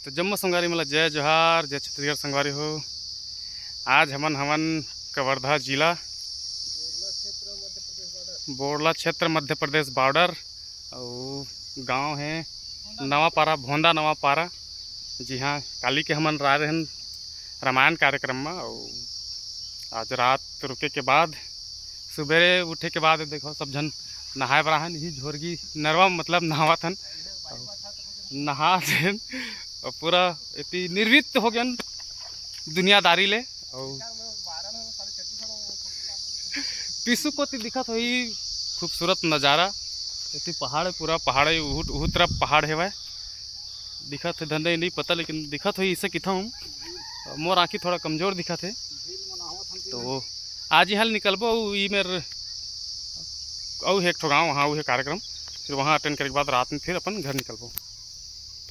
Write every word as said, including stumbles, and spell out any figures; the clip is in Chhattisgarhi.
तो जम्मो संगवारी मन ला जय जोहार, जय छत्तीसगढ़ संगवारी हो। आज हमन हवन कवर्धा जिला, बोड़ला क्षेत्र मध्य प्रदेश बॉर्डर, अउ गांव है नवापारा, भोंदा नवापारा। जी हाँ, काली के हमन राय रहन रामायण कार्यक्रम में, अउ आज रात रुके के बाद सुबेरे उठे के बाद देखो सब झन नहाए बर आहन, यही झोरगी नरवा मतलब नहावत हन। नहा झन अउ पूरा एती निर्वित हो गयन दुनियादारी ले। अउ पीसू कोती दिखत होही खूबसूरत नज़ारा, एती पहाड़ है, पूरा पहाड़ है, उहू, उहू तरफ पहाड़ हेवय। दिखत हे धंधे नहीं पता, लेकिन दिखत होही इसे किथा हूँ। मोर आँखी थोड़ा कमजोर दिखत हे, तो आज यहाँ ले निकलबो। अउ ई मेर अउ एक ठो गाँव, वहाँ अउ हे कार्यक्रम, फिर वहाँ अटेंड करे के बाद रात में फिर अपन घर निकलबो।